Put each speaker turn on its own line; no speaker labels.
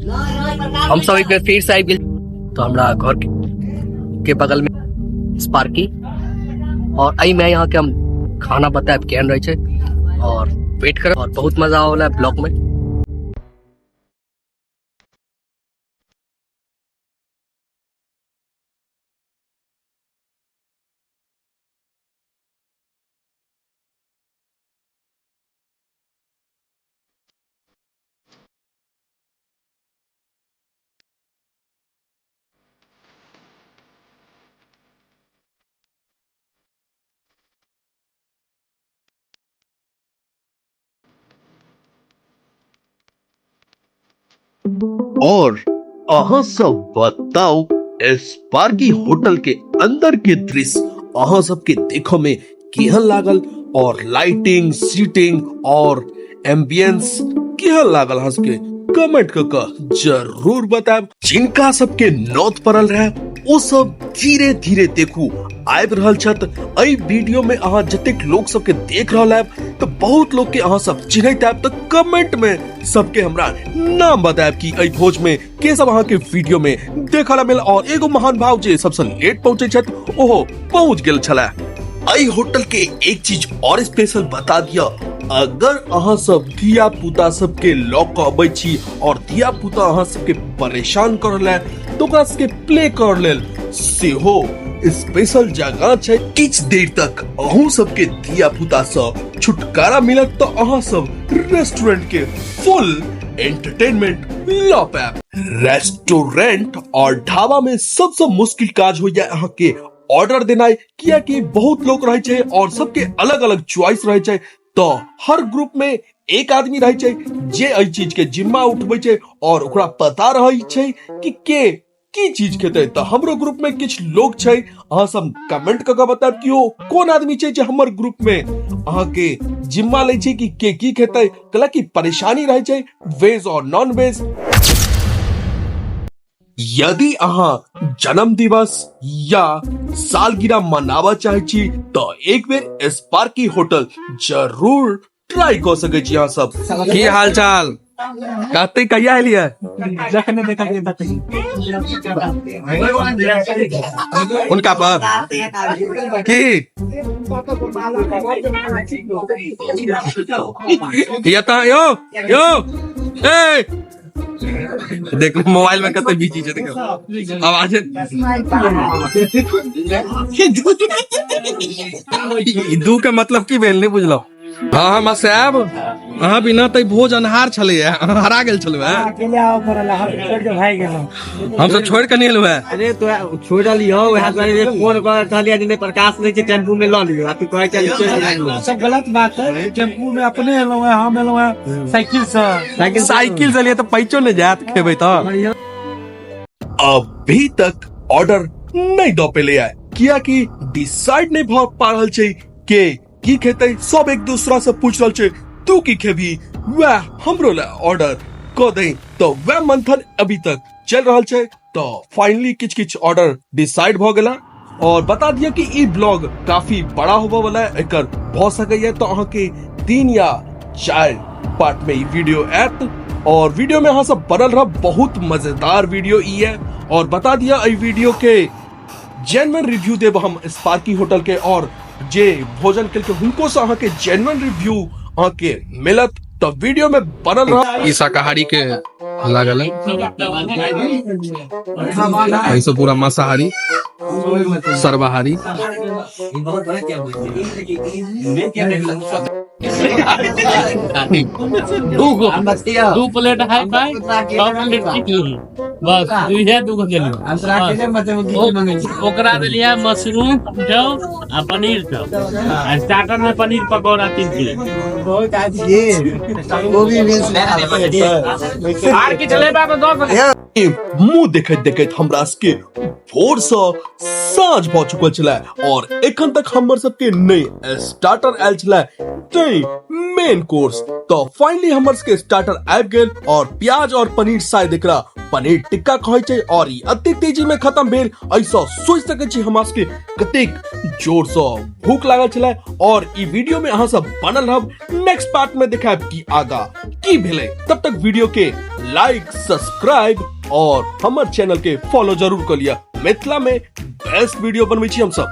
हम सब एक बेर फिर से आबि गेल तऽ हमरा घर के बगल में स्पार्की और एहिमे अहाँके हम खाना बतायब केहन रहै छै और वेट करब और बहुत मजा आबऽ है ब्लॉग में।
और अहाँ सब बताओ स्पार्की होटल के अंदर के दृश्य अहाँ सबके देखो में केहन लागल और लाइटिंग सीटिंग और एम्बियंस केहन लागल अहाँ सबके कमेंट क के जरूर बतायब। जिनका सबके नौत पड़ल रहे ओ सब धीरे धीरे देखू आबि रहल छथि। एहि वीडियो में अहाँ जतेक लोग सबके देख रहल आयब तो बहुत लोग के अहाँ सब चिन्हैत आयब, तो कमेंट में सबके हमरा नाम बतायब कि एहि भोज में के सब अहाँ के वीडियो में देखल मिल। और एगो महान भाव जे सबसे लेट पहुंचे छथि ओहो पहुंच गेल छला। एहि होटल के एक चीज और स्पेशल बता दिया, अगर अहाँ सब धिया पुता सबके लऽ कऽ अबै छी और धिया पुता अहाँ सबके परेशान कर रहल है तो ओकरा सबके प्ले कर लेल सेहो स्पेशल जगह छै। किछ देर तक अहूँ सबके धिया पुता सँ छुटकारा मिलत तो अहाँ सब रेस्टोरेंट के फुल एंटरटेनमेंट लऽ पायब। रेस्टोरेंट और ढाबा में सबसे मुश्किल काज होइया अहाँ के ऑर्डर देनाइ, कियाकि बहुत लोग रहै छै और सबके अलग अलग चॉइस रहै छै, तो हर ग्रुप में एक आदमी रहै छै जे एहि चीज के जिम्मा उठबै छै और ओकरा पता रहै छै कि के की चीज खेतै। तो हमरो ग्रुप में किछ लोग छै, अहाँ सब कमेंट कऽ के बतायब कि ओ कोन आदमी छै जे हमर ग्रुप में अहाँ के जिम्मा लै छै कि के की खेतै। कैलाकि परेशानी रहै छै वेज और नॉन वेज। यदि अहाँ जन्म दिवस या सालगिरह मनाबऽ चाहै छी तो एक बेर स्पार्की होटल जरूर ट्राई कऽ सकै छी अहाँ सब।
की हाल चाल कहते कहिया एलियै?
जखने देखलियै तखने।
हुनका पर की ये तऽ यो यो ए देख मोबाइल में कते बिजी छै देखो आवाज ई दू के मतलब की भेल नहीं बुझलौ। हाँ हम साहब अहाँ बिना तऽ भोज अन्हार छलै अहाँ हरा गेल छलहुँ हैं।
अकेले आबऽ पड़ल, हम छोड़ि कऽ भागि गेलहुँ।
हम सब छोड़ि कऽ नहि एलहुँ हैं।
अरे तो छोड़ि लियौ, वएह दुआरे फोन कऽ कहलियै जे नहि प्रकाश नहि छै टेम्पू में लऽ लियौ, आ तू कहै छै छोड़ि कऽ।
सब गलत बात है। टेम्पू में अपने एलहुँ हैं, हम एलहुँ हैं साइकिल से।
साइकिल से लिए तऽ पैचो नहि जायत खेबै तऽ।
अभी तक ऑर्डर नहीं दऽ पेले है कियाकि डिसाइड नहीं भऽ पा रहल छै के की खेतै। सब एक दूसरा से पूछ रहल छै तू की खेबही, वएह हमरो ले ऑर्डर कऽ दे। तो वएह मंथन अभी तक चल रहल छै। तो फाइनली किछ किछ ऑर्डर डिसाइड भऽ गेला। और बता दिया कि ई ब्लॉग काफी बड़ा होबऽ वाला है, एकर भऽ सकैया तो अहाँ के 3 या 4 पार्ट में ई वीडियो आयत। और वीडियो में अहाँ सब बनल रह, बहुत मजेदार वीडियो ई है। और बता दिया एहि वीडियो के जेन्युइन रिव्यू देब हम स्पार्की होटल के, और जे भोजन के हुनको से अहाँ के जेन्युइन रिव्यू अहाँ के मिलत। तो वीडियो में बनल रह।
ई शाकाहारी के लागल है, ऐसे पूरा मांसाहारी सर्वाहारी।
दू प्लेट हाई फाई, 6 प्लेट चिकन, बस इहे दूगो देलियो। ओकरा देलियै मशरूम चाव आ पनीर चाव, आ स्टार्टर में पनीर पकौड़ा 3 प्लेट। आर किछु लेबा तऽ दऽ सकै।
मुंह देखैत देखैत हमरा सबके भोर से साँझ भऽ चुकल छलै और एखन तक हमर सबके नहि स्टार्टर आयल छलै नहि मेन कोर्स। तो फाइनली हमर सबके स्टार्टर आबि गेल और प्याज और पनीर, शायद एकरा पनीर टिक्का कहै छै, और ई अतेक तेजी में खत्म भेल एहिसँ सोचि सकै छी हमरा सबके कतेक जोर से भूख लागल छलै। और ई वीडियो में अहाँ सब बनल रहब, नेक्स्ट पार्ट में देखायब कि आगा की भेलै। तब तक वीडियो के लाइक, सब्सक्राइब और हमर चैनल के फॉलो जरूर कर लिया। मिथिला में बेस्ट वीडियो बनबै छी हम सब।